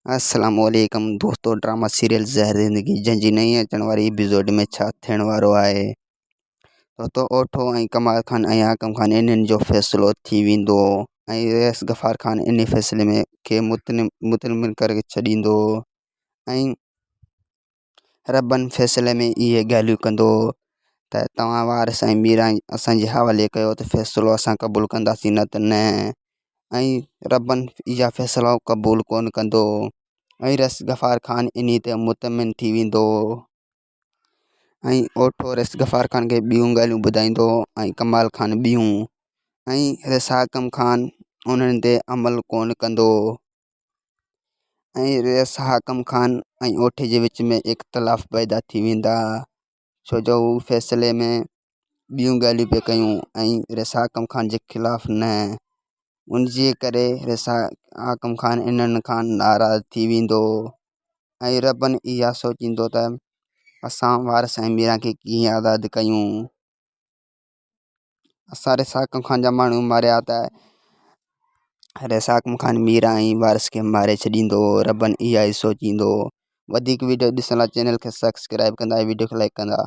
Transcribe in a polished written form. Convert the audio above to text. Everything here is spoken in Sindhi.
السلام عليڪم دوستو ڊراما سيريل زهر زندگي جنهن جي نئين اچڻ واري ايپيسوڊ ۾ ڇا ٿيڻ وارو آهي دوستو اوٺو ۽ ڪمال خان ۽ حاڪم خان انهن جو فيصلو ٿي ويندو ۽ رئيس غفار خان انهي فيصلي ۾ کي مطمئن ڪري ڇڏيندو ۽ ربن فيصلي ۾ اهي ڳالهيون ڪندو ته توهان وارث ۽ ميران اسان جي حوالي ڪيو ته فيصلو اسان قبول ڪنداسين نه ته نه ۽ ربن اها فيصلو قبول ڪونه ڪندو ۽ رئيس غفار خان انهي تي مطمئن ٿي ويندو ۽ اوٺو رئيس غفار خان کي ٻيون ڳالهيون ٻڌائيندو ۽ ڪمال خان ٻيون ۽ رئيس حاڪم خان انهن تي عمل ڪونه ڪندو ۽ رئيس حاڪم خان ۽ اوٺي جي وچ ۾ اختلاف پيدا ٿي ويندا ڇو جو هو فيصلي ۾ ٻيون ڳالهيون پئي ڪيون ۽ رئيس حاڪم خان جي خلاف نه ان جي ڪري رئيس حاڪم خان انهن کان ناراض ٿي ويندو ۽ ربن اها سوچيندو ته اسان وارث ۽ ميران کي ڪيئن آزاد ڪيون اسان رئيس حاڪم خان جا ماڻهو ماريا ته رئيس حاڪم خان ميران ۽ وارث کي ماري ڇڏيندو ربن اها ئي سوچيندو وڌيڪ ويڊيو ڏسڻ لاء چينل کي سبسڪرائب ڪندا ۽ ويڊيو کي لائڪ ڪندا.